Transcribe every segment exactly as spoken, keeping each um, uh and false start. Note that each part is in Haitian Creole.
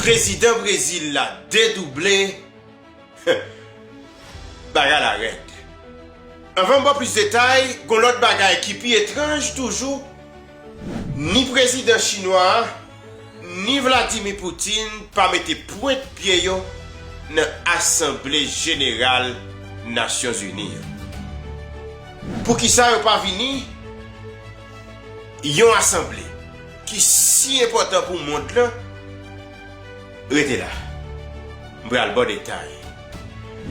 Prezidan Brezil la dedouble. Bagay la rèd. Anvan m ba w plis detay, gon lòt bagay ki pi etranj toujou. Ni prezidan chinwa a, ni Vladimir Putin pa mete pwent pye yo nan Asanble Jeneral Nasyonzini an. Poukisa yo pa vini yon asanble ki si enpòtan pou mond lan? Rete la. M pral ba w detay.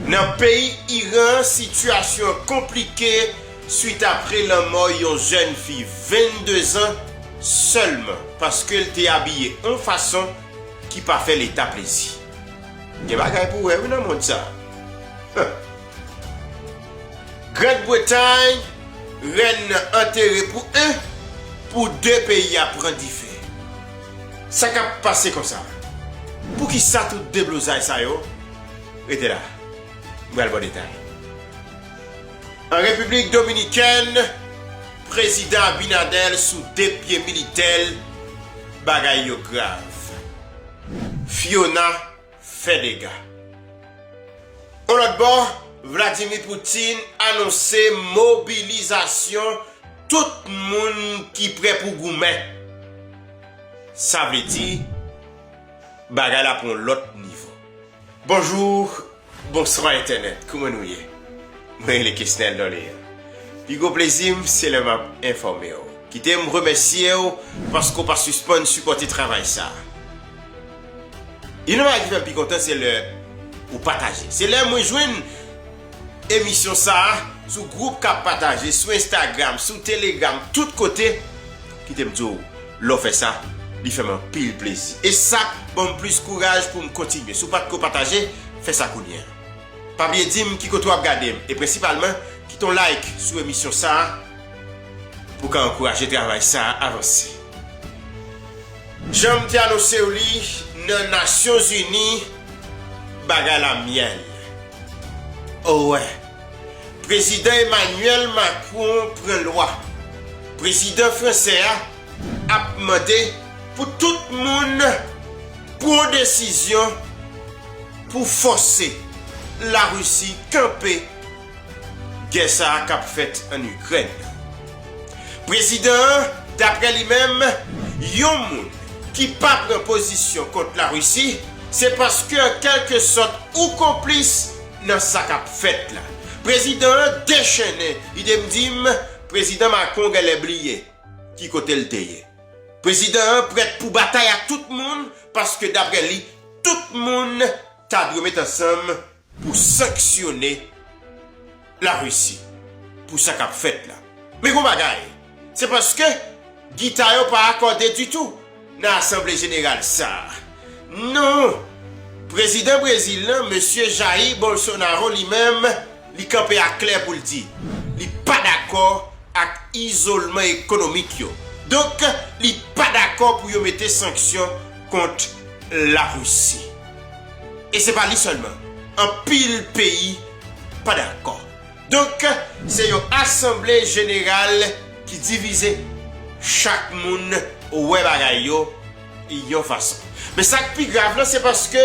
Nan peyi Iran, sitiyasyon an konplike swit apre lanmò yon jèn fi vennde zan sèlman paske l te abiye yon fason ki pa fè Leta plezi. Gen bagay pou wè wi nan mond sa. Huh. Grann Bretay, rèn nan antere pou en, pou de peyi a pran dife. Sa k ap pase konsa? Poukisa tout deblozay sa yo? Rete la. M pral ba w detay. An Repiblik Dominikèn, Prezidan Abinader sou de pye militè l, bagay yo grav. Fiona fè dega. On lòt bò, Vladimir Putin anonse mobilizasyon tout moun ki prè pou goumen. Sa vle di, bagay la pran yon lòt nivo. Bonjou, bonswa entènèt, kouman nou ye? Mwen rele Kesnel Dorlean. Pi gwo plezi m, se lè m ap enfòme w. Kite m remèsye w paske w pa sispann sipòte travay sa a. Youn nan bagay ki fè m pi kontan, se lè ou pataje. Se lè mwen jwenn emisyon sa a sou gwoup k ap pataje, sou Instagram, sou Telegram, tout kote. Kite m di w, lè w fè sa, li fè m anpil plezi. E sa ban m plis kouraj pou m kontinye. Si w pa t ko pataje, fè sa kounye a. Pa bliye di m ki kote w ap gade m, e prensipalman, kite yon like sou emisyon sa a pou w ka ankouraje travay sa a avanse. Jan m te anonse w li nan Nasyonzini, bagay la myèl. O wè, Prezidan Emmanuel Macron pran lwa. Prezidan fransè a ap mande pou tout moun pran desizyon pou fòse Larisi kanpe gè sa a k ap fèt ann Ikrèn. Prezidan an, daprè li menm, yon moun ki pa pran pozisyon kont Larisi, se paske an kèlke sòt ou konplis nan sa k ap fèt la. Prezidan an dechennen, li te m di m, Prezidan Macron genlè bliye ki kote l te ye. Prezidan an prèt pou batay ak tout moun, paske daprè li, tout moun ta dwe met ansanm pou sanksyone Larisi pou sa k ap fèt la. Men gon bagay, se paske gita yo pa akòde ditou nan Asanble Jeneral sa a. Non! Prezidan Brezil lan, mesye Jair Bolsonaro, li menm, li kanpe aklè pou l di li pa dakò ak izolman ekonomik yo. Donk, li pa dakò pou yo mete sanksyon kont Larisi. E se pa li sèlman. Anpil peyi pa dakò. Donk, se yon asanble jeneral ki divize. Chak moun wè bagay yo yon fason. Men sa k pi grav lan, se paske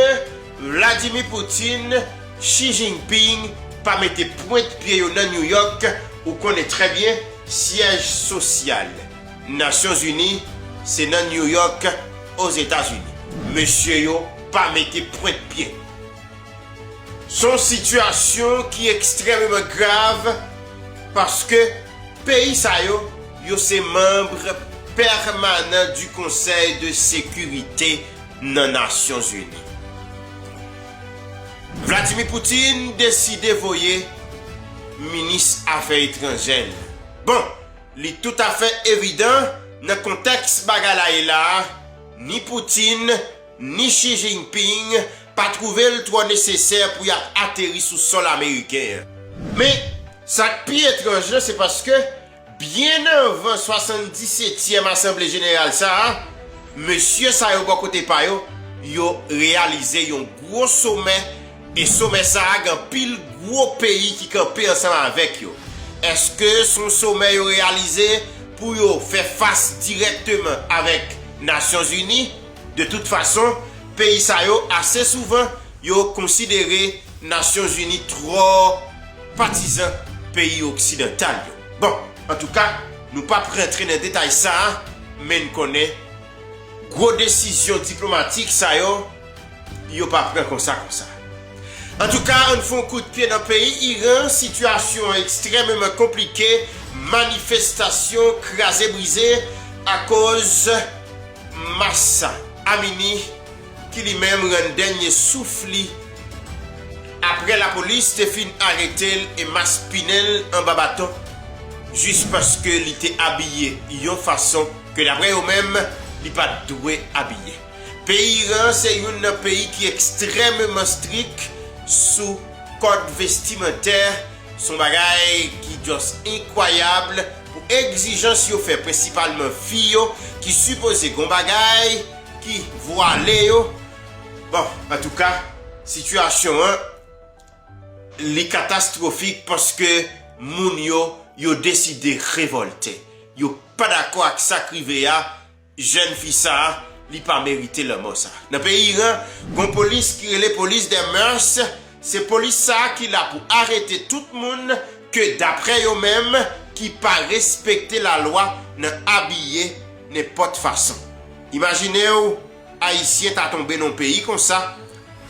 Vladimir Putin, Xi Jinping pa mete pwent pye yo nan New York, ou konnen trè byen, syèj sosyal Nasyonzini, se nan New York, Ozetazini. Mesye yo pa mete pwent pye. Se yon sitiyasyon ki ekstrèmeman grav paske peyi sa yo, yo se manm pèmanan di Konsèy de Sekirite nan Nasyonzini. Vladimir Putin deside voye minis afè etranjè l. Bon, li toutafè evidan nan kontèks bagay la ye la a, ni Putin, ni Xi Jinping pa twouve l twò nesesè pou y ap ateri sou sòl ameriken an. Men, sa k pi etranj lan, se paske byen anvan swasanndisetyèm Asanble Jeneral sa a, mesye sa yo bò kote pa yo, yo reyalize yon gwo somè, e somè sa a gen anpil gwo peyi ki kanpe ansanm avèk yo. Èske se yon somè yo reyalize pou yo fè fas dirèkteman avèk Nasyonzini? De tout fason, peyi sa yo ase souvan yo konsidere Nasyonzini twò patizan peyi oksidantal yo. Bon, antouka, nou p ap rantre nan detay sa a, men n konnen gwo desizyon diplomatik sa yo, yo pa pran konsa konsa. Antouka, ann fè yon kout pye nan peyi Iran, sitiyasyon an ekstrèmeman konplike, manifestasyon kraze brize akoz Mahsa Amini, ki li menm rann dènye souf li apre lapolis te fin arete l e maspinen l anba baton, jis paske li te abiye yon fason ke, daprè yo menm, li pa t dwe abiye. Peyi Iran se youn nan peyi ki ekstrèmeman strik sou kòd vestimantè, se yon bagay ki just enkwayab pou egzijans yo fè, prensipalman fi yo, ki sipoze gen yon bagay ki vwale yo. Bon, antouka, sitiyasyon an, li katastwofik paske moun yo, yo deside revòlte. Yo pa dakò ak sa k rive a, jèn fi sa a, li pa merite lanmò sa. Nan peyi Iran, gon polis ki rele polis des mœurs, se polis sa a ki la pou arete tout moun ke, daprè yo menm, ki pa respekte lalwa nan abiye nenpòt fason. Imajine w, Ayisyen ta tonbe nan yon peyi konsa,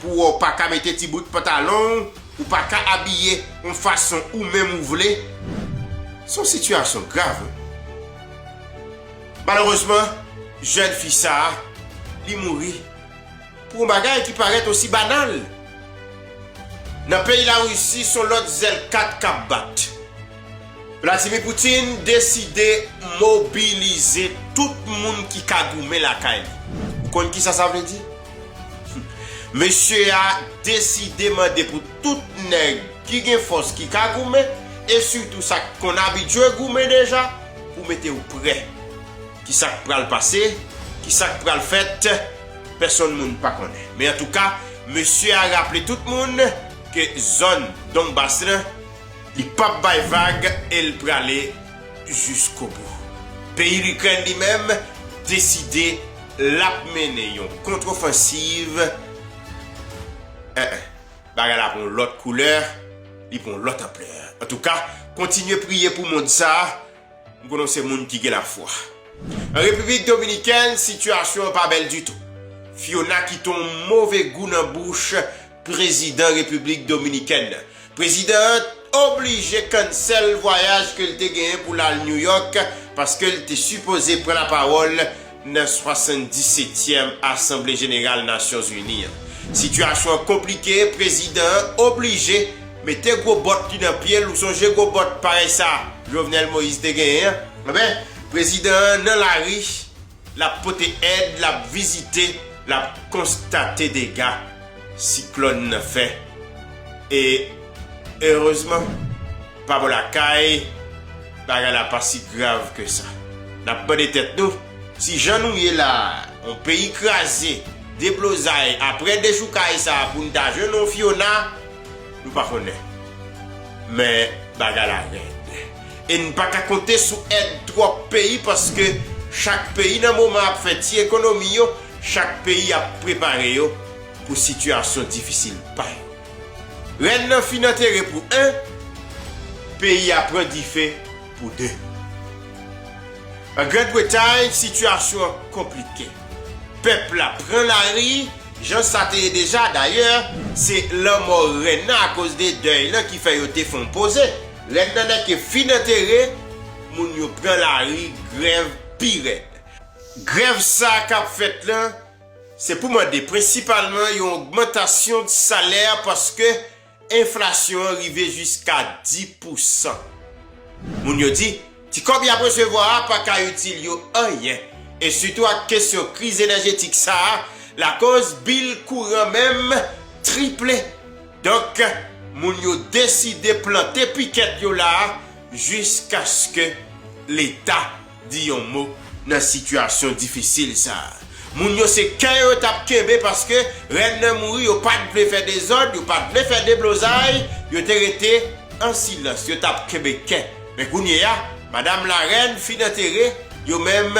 pou w pa ka mete ti bout pantalon w, ou pa ka abiye yon fason ou menm ou vle. Se yon sitiyasyon grav, wi. Malerezman, jèn fi sa a, li mouri pou yon bagay ki parèt osi banal. Nan peyi Larisi, se yon lòt zèl kat k ap bat. Vladimir Putin deside mobilize tout moun ki ka goumen lakay li. Ou konn kisa sa vle di? Mesye a deside mande pou tout nèg ki gen fòs, ki ka goumen, e sitou sa k konn abitye goumen deja, pou mete yo prè. Kisa k pral pase, kisa k pral fèt, pèsonn moun pa konnen. Men antouka, mesye a raple tout moun ke zòn Donbas lan, li p ap bay vag e l prale jiskobou. Peyi Likrèn li menm deside l ap mennen yon kontrofansiv. Eh, eh, bagay la pran yon lòt koulè, li pran yon lòt anplè. Antouka, kontinye priye pou mond sa a. M konnen w se moun ki gen lafwa. An Repiblik Dominikèn, sitiyasyon an pa bèl ditou. Fiona kite yon move gou nan bouch prezidan Repiblik Dominikèn nan. Prezidan an oblije kansèl vwayaj ke l te genyen pou l al New York, paske l te sipoze pran lapawòl nan swasanndisetyèm Asanble Jeneral Nasyonzini an. Sitiyasyon an konplike, prezidan an oblije mete gwo bòt li nan pye l. Ou sonje gwo bòt parèy sa Jovenel Moïse te genyen an? Enben, prezidan an nan lari, l ap pote èd, l ap vizite, l ap konstate dega siklòn nan fè. E erezman, pa bò lakay, bagay la pa si grav ke sa. N ap mande tèt nou, si jan nou ye la a, yon peyi kraze, deblozay, apre dechoukay sa a, pou n ta jwenn yon Fiona, nou pa konnen. Men bagay la rèd. E n pa ka konte sou èd twòp peyi, paske chak peyi nan moman ap fè ti ekonomi yo, chak peyi ap prepare yo pou sitiyasyon difisil pa yo. Rèn nan fin antere pou en, peyi a pran dife pou de. An Grann Bretay, sitiyasyon an konplike. Pèp la pran lari, jan sa te ye deja. Dayè, se lanmò rèn nan, akoz de dèy lan, ki fè yo te fè yon poze. Rèn nan nèke fin antere, moun yo pran lari, grèv pi rèd. Grèv sa k ap fèt lan, se pou mande prensipalman yon ogmantasyon salè, paske enflasyon an rive jiska dis pousan. Moun yo di, ti kòb y ap resevwa a pa ka itil yo anyen, e sitou ak kesyon kriz enèjetik sa a, lakoz bil kouran menm triple. Donk, moun yo deside plante pikèt yo la a jiskaske Leta di yon mo nan sitiyasyon difisil sa a. Moun yo se kè yo t ap kenbe, paske rèn nan mouri, yo pa t vle fè dezòd, yo pa t vle fè deblozay, yo te rete an silans, yo t ap kenbe kè. Men kounye a, madanm larèn fin antere, yo menm,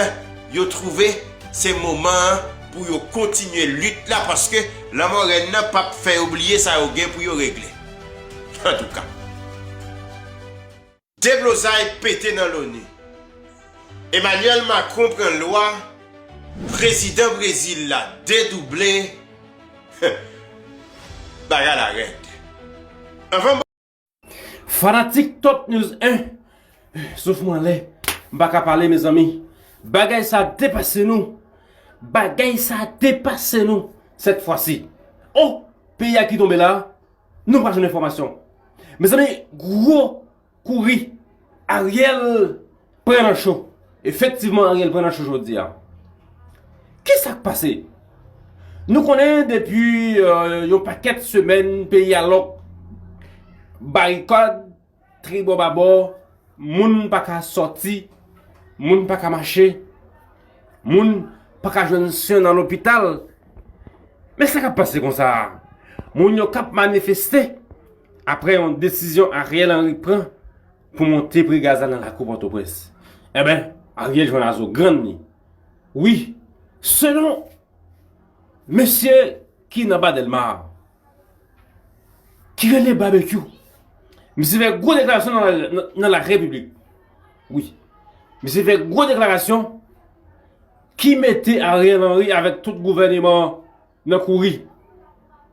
yo twouve se moman an pou yo kontinye lit la, paske lanmò rèn nan p ap fè yo bliye sa yo gen pou yo regle. Antouka, deblozay pete nan Loni. Emmanuel Macron pran lwa, prezidan Brezil la dedouble. Bagay la rèd. Anvan Fanatik Top News en, souf mwen anlè, m pa ka pale, mezanmi. Bagay sa depase nou. Bagay sa depase nou sèt fwa si. Oh, peyi a ki tonbe la, nou pa jwenn enfòmasyon. Mezanmi, gwo kouri, Ariel pran nan cho. Efektivman, Ariel pran nan cho jodi a. Ki sa k pase? Nou konnen depi, euh, yon pakèt semèn, peyi a lòk, barikad, tribò babò, moun pa ka sòti, moun pa ka mache, moun pa ka jwenn swen nan lopital. Men sa k ap pase konsa a? Moun yo k ap manifeste apre yon desizyon Ariel Henry pran pou monte pri gaz la nan lakou Pòtoprens. Enben, Ariel jwenn azo grann li. Wi, selon mesye ki nan Ba Dèlma, ki rele Babekyou, misye fè gwo deklarasyon nan, nan, nan la repiblik. Wi. Misye fè gwo deklarasyon ki mete Ariel Henry avèk tout gouvèneman an nan kouri.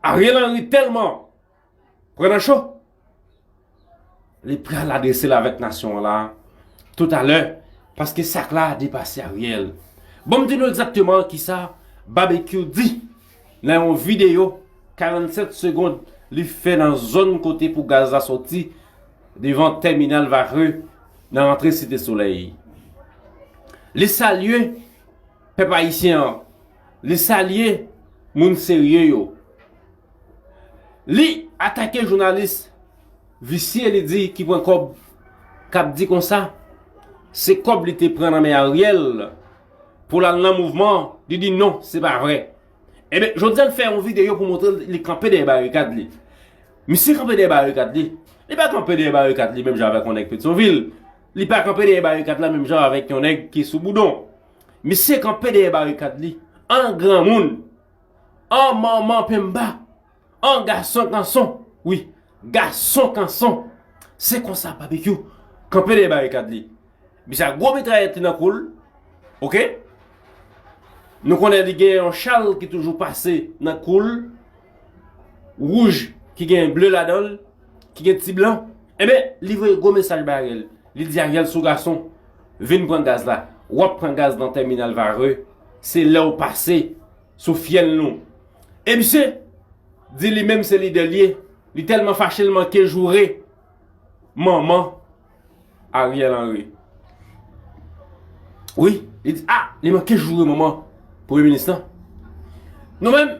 Ariel Henry tèlman pran nan cho, li pral adrese l avèk nasyon an la toutalè, paske sa k la depase Ariel. Ban m di nou egzakteman kisa Babekyou di nan yon videyo karannsèt segond li fè nan zòn kote pou gaz la sòti, devan tèminal Varreux, nan rantre Site Solèy. Li salye pèp ayisyen an, li salye moun serye yo. Li atake jounalis visye, li di, ki pran kòb, k ap di konsa se kòb li te pran nan men Ariel pou l al nan mouvman an. Li di non, se pa vre. Ebyen, jodi a l fè yon videyo pou montre l li kanpe dèyè barikad li. Misye kanpe dèyè barikad li. Li pa kanpe dèyè barikad li menm jan avèk yon nèg Petyonvil. Li pa kanpe dèyè barikad la menm jan avèk yon nèg ki sou Boudon. Misye kanpe dèyè barikad li an granmoun, an manman penmba, an gason kanson. Wi, gason kanson. Se konsa Babekyou kanpe dèyè barikad li. Misye a gwo mitrayèt li nan kou l. Oke? Nou konnen li gen yon chal ki toujou pase nan kou l, wouj, ki gen ble ladan l, ki gen ti blan. Enben, li voye gwo mesaj bay Ariel. Li di Ariel, si w gason, vin pran gaz la. W ap pran gaz nan tèminal Varreux. Se lè w pase sou fyèl nou. E misye di li menm se lidè l ye. Li tèlman fache, l manke joure manman Ariel Henry. Wi, li di, a, li manke joure manman premye minis lan. Nou menm,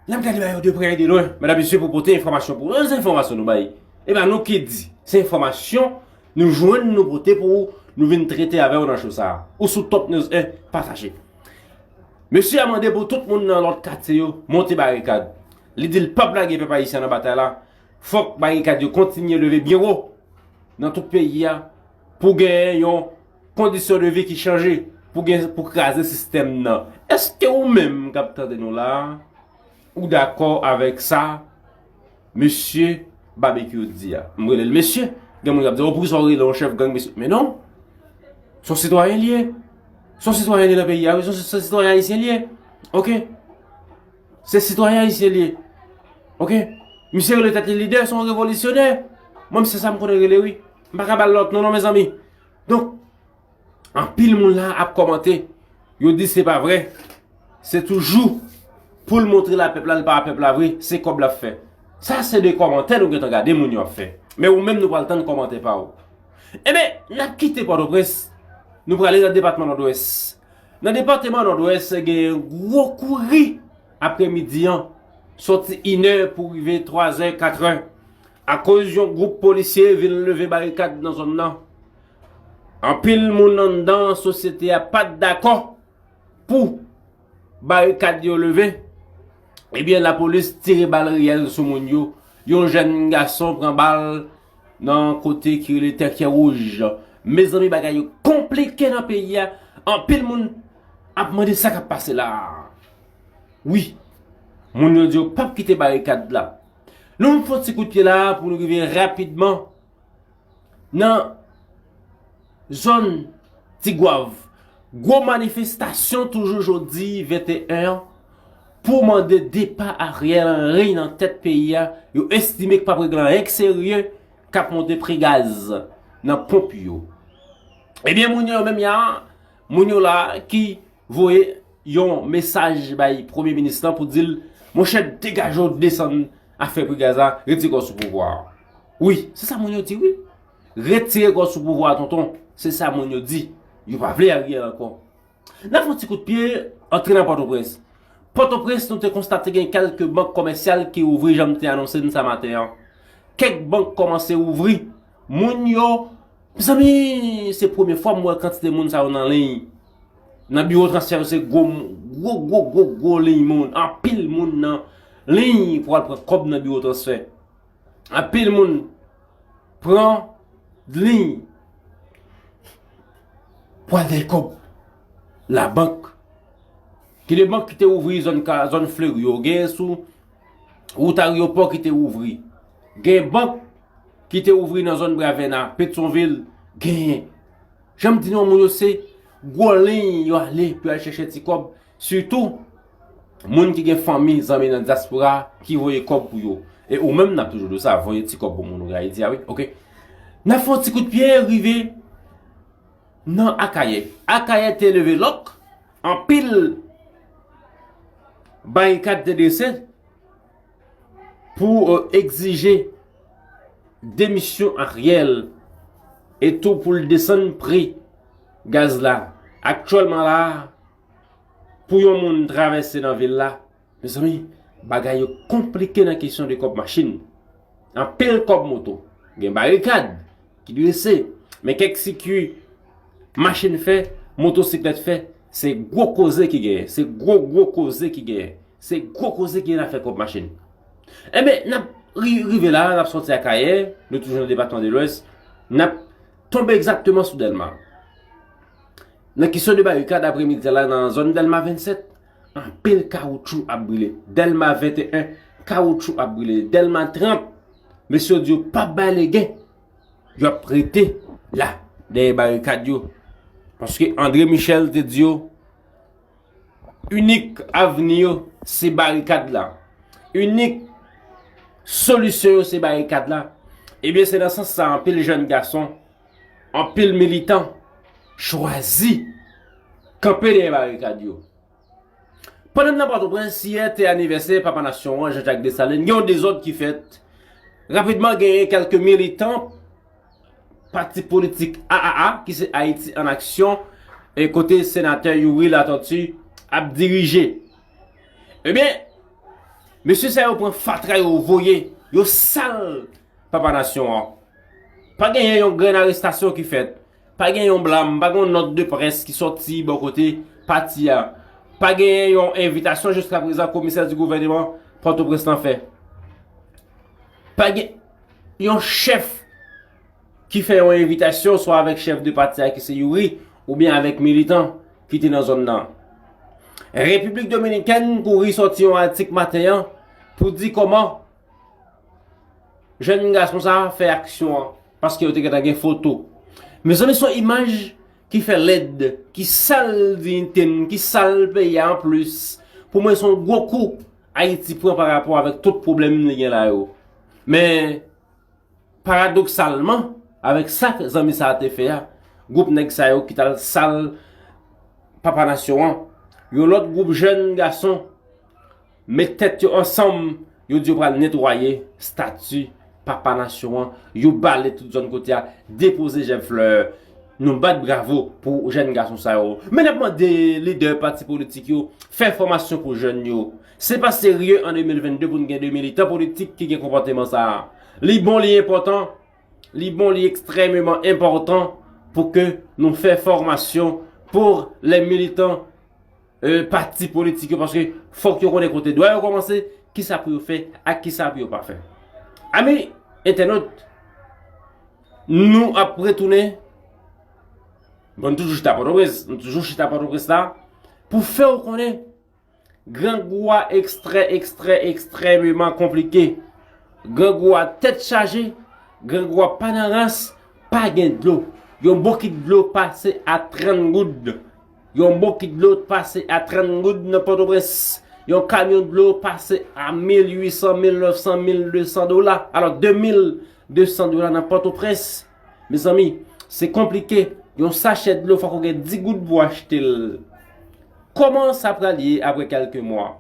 n ap gade bagay yo de prè e de lwen, medam, mesye, pou pote enfòmasyon pou nou. Se enfòmasyon nou bay. E pa nou ki di. Se enfòmasyon nou jwenn, nou pote pou ou, nou vin trete avè w nan cho sa a. Ou sou Top News en, pataje. Mesye a mande pou tout moun nan lòt katye yo monte barikad. Li di l p ap lage pèp ayisyen nan batay la. Fòk barikad yo kontinye leve byen wo nan tout peyi a pou genyen yon kondisyon de vi ki chanje, pou gen, pou kraze sistèm nan. Èske ou menm k ap tande nou la a, ou dakò avèk sa mesye Babekyou di a? M rele l mesye. Gen moun k ap di, o, poukisa w rele yon chèf gang mesye? Men non. Se yon sitwayen li ye. Se yon sitwayen li nan peyi a, wi. Se yon, se yon sitwayen ayisyen li ye. Oke? Se sitwayen ayisyen li ye. Oke? Misye rele tèt li lidè, se yon revolisyonè. Mwen, se sa m konnen rele, wi. M pa ka ba l lòt non, non, mezanmi. Donk, anpil moun la ap kòmante. Yo di se pa vre. Se toujou pou l montre la pèp la, li pa pèp la vre, se kòb l ap fè. Sa se de kòmantè nou gentan gade moun yo ap fè. Men ou menm nou pral tann kòmantè pa ou. Enben, n ap kite Pòtoprens, nou prale nan depatman Nòdwès. Nan depatman Nòdwès, gen gwo kouri apremidi an, sòti inè pou rive twazè, katrè, akoz yon gwoup polisye vin leve barikad nan zòn nan. Anpil moun anndan sosyete a pa t dakò pou barikad yo leve. Ebyen, lapolis tire bal reyèl sou moun yo. Yon jèn gason pran bal nan kote ki rele Tèkyè Wouj. Mezanmi, bagay yo konplike nan peyi a. Anpil moun ap mande sa k ap pase la. Wi, moun yo di yo p ap kite barikad la. Nou fè yon ti kout pye la pou nou rive rapidman nan zòn Tigwav. Gwo manifestasyon toujou jodi venteyen an pou mande depa Ariel Henry nan tèt peyi a. Yo estime k p ap regle anyen k serye, k ap monte pri gaz nan ponp yo. Ebyen, moun yo menm ya, moun yo la ki voye yon mesaj bay premye minis lan pou di l, monchè, degaje w, desann afè pri gaz la, retire kò w sou pouvwa a. Wi, se sa moun yo di, wi. Retire kò w sou pouvwa a, tonton. Se sa moun yo di. Yo pa vle Ariel ankò. N ap fè yon ti kout pye, antre nan Pòtoprens. Pòtoprens, nou te konstate gen kèlke bank komèsyal ki ouvri, jan m te anonse n sa maten an. Kèk bank kòmanse ouvri. Moun yo, mezanmi, se premye fwa m wè kantite moun sa yo nan liy. Nan biwo transfè yo, se gwo, gwo, gwo, gwo, gwo liy moun. Anpil moun nan liy pou al pran kòb nan biwo transfè. Anpil moun pran liy pou al dèyè kòb labank. Gen de bank ki te ouvri zòn ka, zòn Fleri yo. Gen sou wout Aryopò ki te ouvri. Gen bank ki te ouvri nan zòn Bravena, Petyonvil, genyen. Jan m di nou, moun yo se gwo liy yo ale pou y al chèche ti kòb. Sitou, moun ki gen fanmi, zanmi nan dyaspora ki voye kòb pou yo. E ou menm, n ap toujou di w sa, voye ti kòb pou moun ou gen Ayiti a, wi. Oke. N ap fè yon ti kout pye, rive nan Akayè. Akayè te leve lòk, anpil barikad te drese pou, euh, egzije demisyon Ariel e tou pou l desann pri gaz la. Aktyèlman la, pou yon moun travèse nan vil la, mezanmi, bagay yo konplike nan kesyon de kòb machin. Anpil kòb moto. Gen barikad ki drese. Men kèk sikui machin fè, motosiklèt fè, se gwo koze ki genyen. Se gwo, gwo koze ki genyen. Se gwo koze ki gen afè kòb machin. Enben, n ap ri-, rive la, n ap sòti Akayè, nou toujou nan depatman de Lwès, n ap tonbe egzakteman sou Dèlma. Nan kesyon de barikad apremidi la, nan zòn Dèlma vennsèt, anpil kawoutchou ap brile. Dèlma venteyen, kawoutchou ap brile. Dèlma trant, mesye yo di yo p ap bay legen. Y ap rete la, dèyè barikad yo. Paske André Michel te di yo, inik avni yo, se barikad la. Inik solisyon yo, se barikad la. Ebyen, se nan sans sa, anpil jèn gason, anpil militan chwazi kanpe dèyè barikad yo. Pandan n nan Pòtoprens, yè te anivèsè Papa Nasyon an, Jean Jacques Dessalines, gen yon dezòd ki fèt. Rapidman, genyen kèlke militan pati politik A A A, ki se Ayiti an Aksyon, e kote senatè Youri Latortue ap dirije. Ebyen, mesye sa yo pran fatra, yo voye, yo sal Papa Nasyon an. Pa genyen yon grenn arestasyon ki fèt. Pa gen yon blam, pa gen yon nòt de près ki sòti bò kote pati a. Pa genyen yon envitasyon jiska prezan komisè di gouvèneman Pòtoprens lan fè. Pa gen yon chèf ki fè yon envitasyon, swa avèk chèf de pati a ki se Youri, oubyen avèk militan ki te nan zòn nan. Repiblik Dominikèn kouri sòti yon atik maten an pou di kòman jèn gason sa a fè aksyon an, paske yo te gentan gen foto. Mezanmi, se yon imaj ki fè lèd, ki sal diyite n, ki sal peyi a anplis. Pou mwen, se yon gwo kou Ayiti pran pa rapò avèk tout pwoblèm li gen la yo. Men, paradoksalman, avèk sa zanmi sa a te fè a, gwoup nèg sa yo ki t al sal Papa Nasyon an, yon lòt gwoup jèn gason met tèt yo ansanm, yo di yo pral netwaye estati Papa Nasyon an, yo bale tout zòn kote a, depoze jèb flè. Nou bat bravo pou jèn gason sa yo. Men n ap mande lidè pati politik yo fè fòmasyon pou jèn yo. Se pa serye an de mil vennde pou n gen de militan politik ki gen konpòteman sa a. Li bon, li enpòtan, li bon, li ekstrèmeman enpòtan pou ke nou fè fòmasyon pou lè militan, euh, pati politik yo, paske fòk yo konnen kote dwa yo kòmanse, kisa pou yo fè, ak kisa pou yo pa fè. Ami entènot, nou ap retounen, bon, nou toujou chita Pòtoprens, nou toujou chita Pòtoprens la, pou fè w konnen Grangou a ekstrè, ekstrè, ekstrèmeman konplike. Grangou a tèt chaje, grangou a pa nan rans, pa gen dlo. Yon bokit dlo pase a trant goud. Yon bokit dlo pase a trant goud nan Pòtoprens. Yon kamyon dlo pase a mil uit san, mil nèf san, mil de san dola. Alò, de mil de san dola nan Pòtoprens. Mezanmi, se konplike. Yon sachè dlo fòk ou gen dis goud pou achte l. Kòman sa pral ye apre kèlke mwa?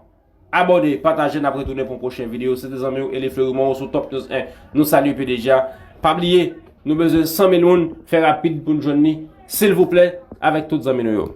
Abòne, pataje, n ap retounen pou yon pwochen videyo. Se te zanmi w Eli Fleurimond sou Top News en. Nou salye P D G a. Pa bliye, nou bezwen san mil moun. Fè rapid pou n jwenn li. Silvouplè, avèk tout zanmi nou yo.